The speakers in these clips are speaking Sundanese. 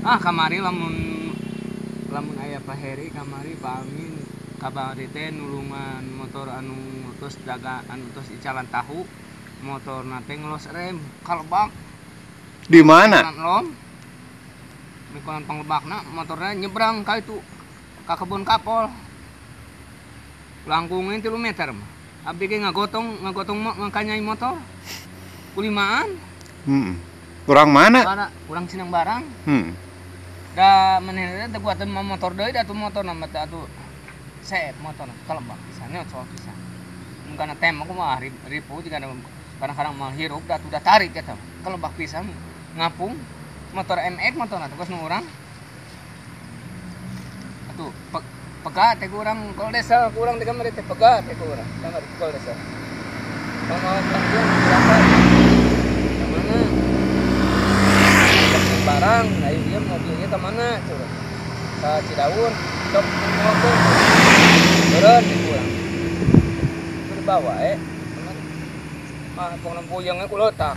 Ah kamari lamun lamun aya Pak Heri kamari Pak Amin kabari teh nulungan motor anu tos daga anu tos icalan tahu motorna teh ngelos rem kalebak. Di mana? Lom. Mikonan panglebakna motorna nyebrang ka itu ka kebun kapol. Langkungin 3 meter mah. Abdi ge ngagotong ngagotong ngakanyai motor. Kulimaan. Heeh. Urang mana? Urang Sinang Barang. Da manehna teh buatan motor deui da tuh motor mah teh atuh seep motor kalebak pisan nyocol pisan. Mun kana tem aku mah ripu jiga kadang-kadang mah hirup da atuh da tarik eta kalebak pisan ngapung motor MX motorna teh geus nu urang. Atuh pega teh ku urang kol desa ku urang di kamari teh pega teh ku urang kamari kol desa. Pamawan berapa? Mana? Barang, ayo dia mobilnya ke mana? Coba ke Cidaun, sok motor, turun di pulang. Itu dibawa, mah pokoknya puyengnya ku letak.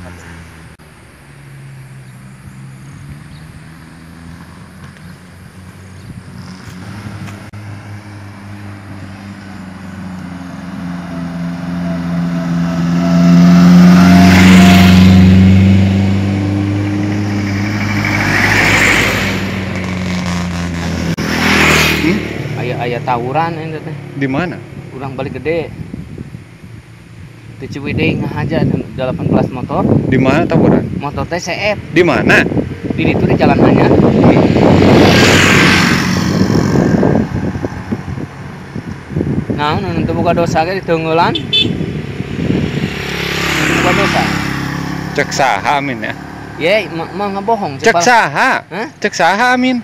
Aya tawuran eta teh. Di mana? Urang balik gede. Di Ciwidey ngahaja 18 motor. Di mana tawuran? Motor teh CF. Di mana? Di ditu di Jalan Anyar. Nah, nu teu boga dosa ge diteungeulan. Nu boga dosa. Cek saha Amin ya? Ye, mah ngabohong. Cek saha? Hah? Cek saha Amin?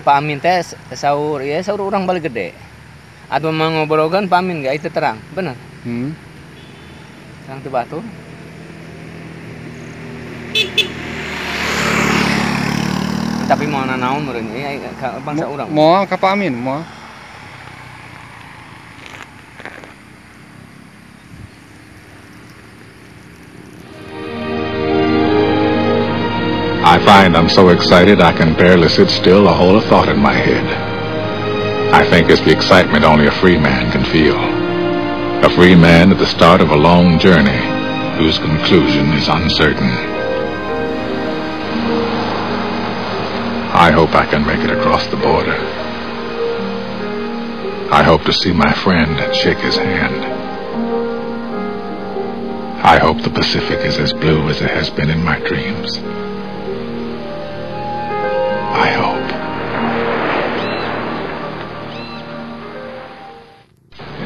Pak Amin teh saur ya saur urang balik gede. Atau mah ngobrogan Pak Amin gak itu terang, bener. Terang teu batur. Tapi mau nanaon meureun ya bangsa urang. Moal ka Pak Amin, moal. I find I'm so excited I can barely sit still to hold a thought in my head. I think it's the excitement only a free man can feel. A free man at the start of a long journey whose conclusion is uncertain. I hope I can make it across the border. I hope to see my friend and shake his hand. I hope the Pacific is as blue as it has been in my dreams. I hope.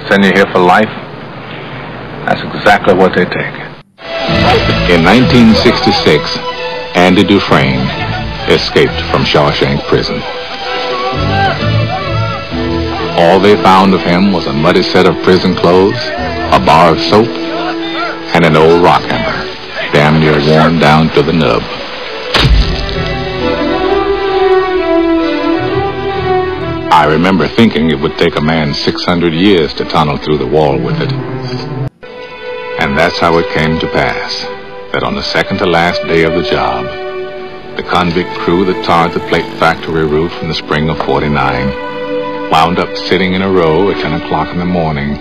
Send you here for life? That's exactly what they take. In 1966, Andy Dufresne escaped from Shawshank Prison. All they found of him was a muddy set of prison clothes, a bar of soap, and an old rock hammer, damn near worn down to the nub. I remember thinking it would take a man 600 years to tunnel through the wall with it. And that's how it came to pass, that on the second to last day of the job, the convict crew that tarred the plate factory roof in the spring of 49 wound up sitting in a row at 10 o'clock in the morning,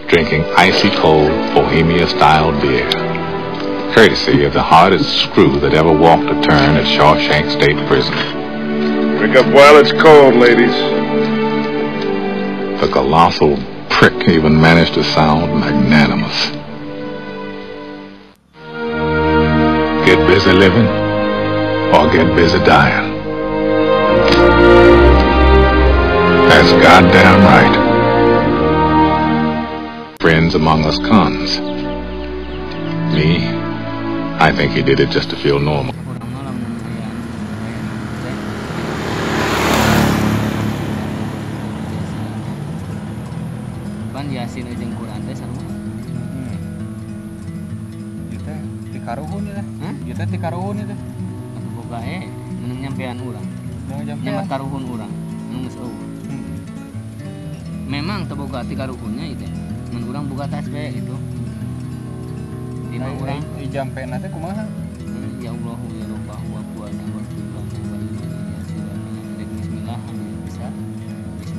drinking icy cold Bohemia-style beer, courtesy of the hardest screw that ever walked a turn at Shawshank State Prison. Pick up while it's cold, ladies. The colossal prick even managed to sound magnanimous. Get busy living or get busy dying. That's goddamn right. Friends among us cons. Me, I think he did it just to feel normal. Yasin jeung Quran teh sarua. Ieu teh ti karuhun ieu teh. Ieu teh ti karuhun ieu teh. Atuh boga menang nyampean urang. Nyampean karuhun urang. Nu geus eueuh. Memang teu boga ti karuhunnya ieu teh. Mun urang boga tasbih itu. Di mah urang ijampena teh kumaha? Ya Allah ya Rabbahu wa buana wa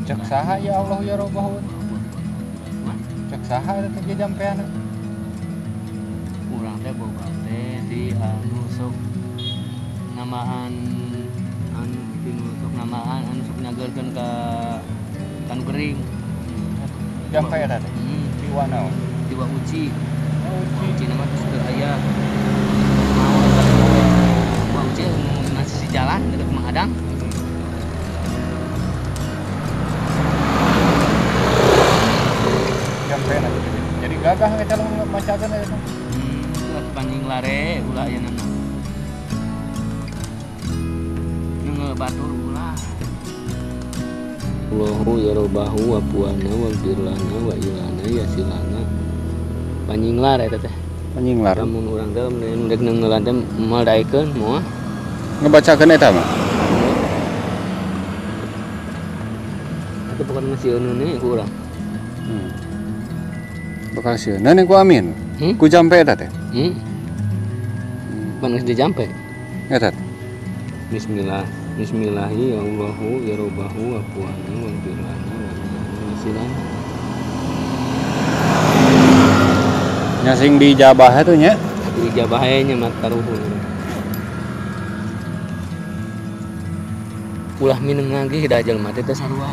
Cek saha ya Allah ya Robbahun. Cek saha eta teh jampeana. Urang teh boga teh di anu sok namaan anu tinu sok namaan anu sok nyageurkeun ka kanu gering. Jampe eta teh. Di naon? Di Uci. Uci nama terus teu aya. Mau Uci masih di jalan dekat Mang Adang. Jampeana jadi gagah eta lamun macakeun eta. Panjing lare ulah aya nama. Ngeungeul batur ulah. Allahu ya Robbahu wa buana wa birlana wa ilana ya silana. Panjing lare eta teh. Panjing lare. Lamun urang teh mun rek neungeulan teh moal daekeun moal. Ngebacakeun eta mah. Atuh pokona sieun ku urang. Bakal sieun ku Amin. Ku jampe eta teh. Pan geus dijampe. Eta. Bismillah. Bismillahi ya Allahu ya Robbahu wa buana wa birlana wa ilana ya silana. Nya sing dijabah atuh nya. Dijabah nya mat karuhun. Ulah minum lagi da jelema teh sarua.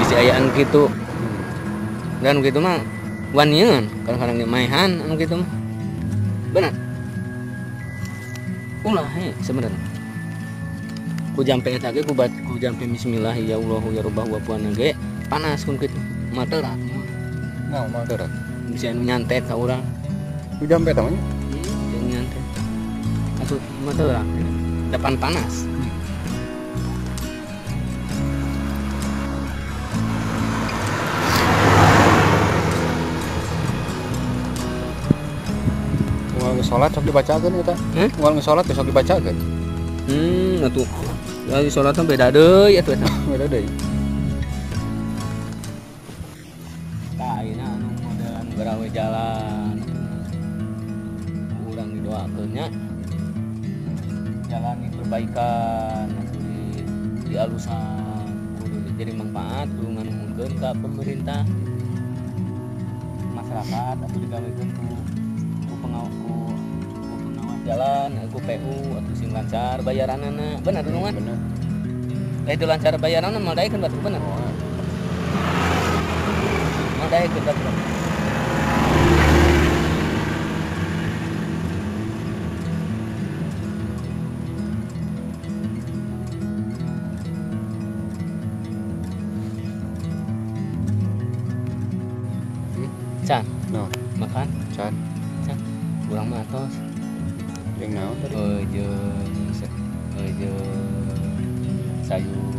Bisi aya anu kitu. Dan kitu mah wanian, kadang-kadang maehan anu kitu mah. Benar. Ulah he sebenarnya. Ku jampe eta ge ku jampe bismillah ya Allahu ya Robbahu wa buana ge panas kun kitu. Materat. Nah, materat. Bisa anu nyantet ka urang. Ku jampe eta mah nya. Bisa nyantet. Atuh materat. Depan panas. Moal salat sok dibacakeun eta. Moal salat besok dibacakeun. Atuh. Lagi salatna beda deui atuh eta. Beda deui. Tah ayeuna anu modelan garawe jalan. Urang didoakeun nya. Jalan diperbaikan atuh dialusan kudu jadi manfaat kudu nganuhunkeun ka pemerintah. Masyarakat atuh digawekeun ku pengawas jalan, ku PU atau sing lancar bayaranana. Bener dulungan? Bener. Itu lancar bayaranana moal daekeun batur bener. Moal daekeun batur. Can. No. Makan? Can. Can. Urang mah atos. Jeung naon tadi? Jeung sayur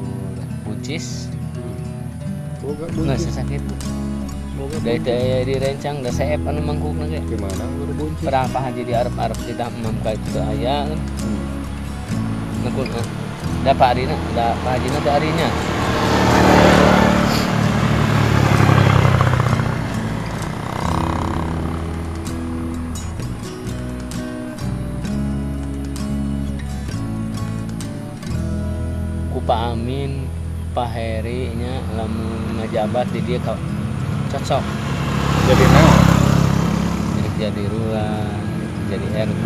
buncis. Boga buncis. Nggak sakit. Boga. Dari teh direncang da seep anu mangkukna ge. Gimana kudu buncis? Perang Pak Haji di arep-arep kita emam ka itu aya kan. Ngekun da Pak Arina, da Pak Hajina teh arinya. Pak Amin, Pak Heri nya lamun ngajabat di dia cocok. Jadi naon? Jadi lurah, jadi RT.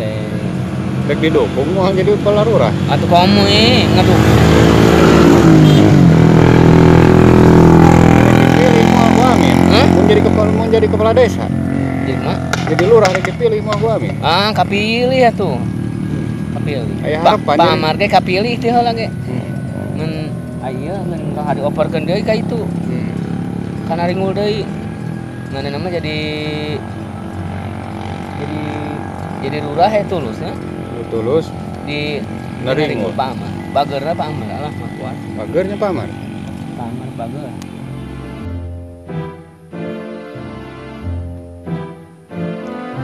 Rek didukung moal jadi kepala lurah. Atuh komo ngadukung. Rek dipilih moal ku Amin. Mun jadi kepala mun jadi kepala desa. Jadi mah? Jadi lurah rek dipilih moal ku Amin. Ah, kapilih atuh. Kapilih. Aya harapan. Pak Amar ge kapilih teh heula ge. Ngan aya ngan ka dioperkeun deui ka itu. Kana ringul deui. Ngan nama jadi lurah ya tulus nya. Tulus di naringul Pak Amar. Bageurna Pak Amar lah mah kuat. Bageurnya Pak Amar. Pak Amar bager.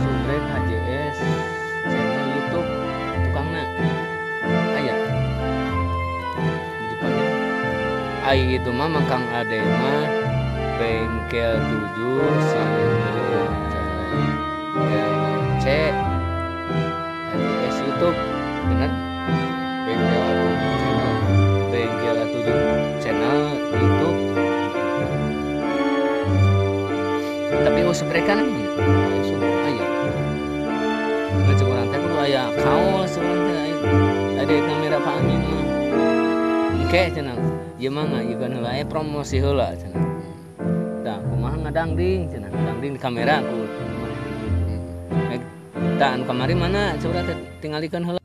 Subscribe HJS channel YouTube tukangna. Aya. Ai itu mah Kang Ade mah bengkel 7 C HJS YouTube bener bengkel 7 channel bengkel 7 channel YouTube. Aya sebrekan aya subuh aya. Cek urang teh kudu aya kaos urang teh aya kamera Pak Amin mah. Engke cenah. Ieu mah ngayeukeun heula aya promosi heula cenah. Tah kumaha ngadangding cenah, ngadangding di kamera ku. Tah anu kamari mana cek urang teh tingalikeun heula.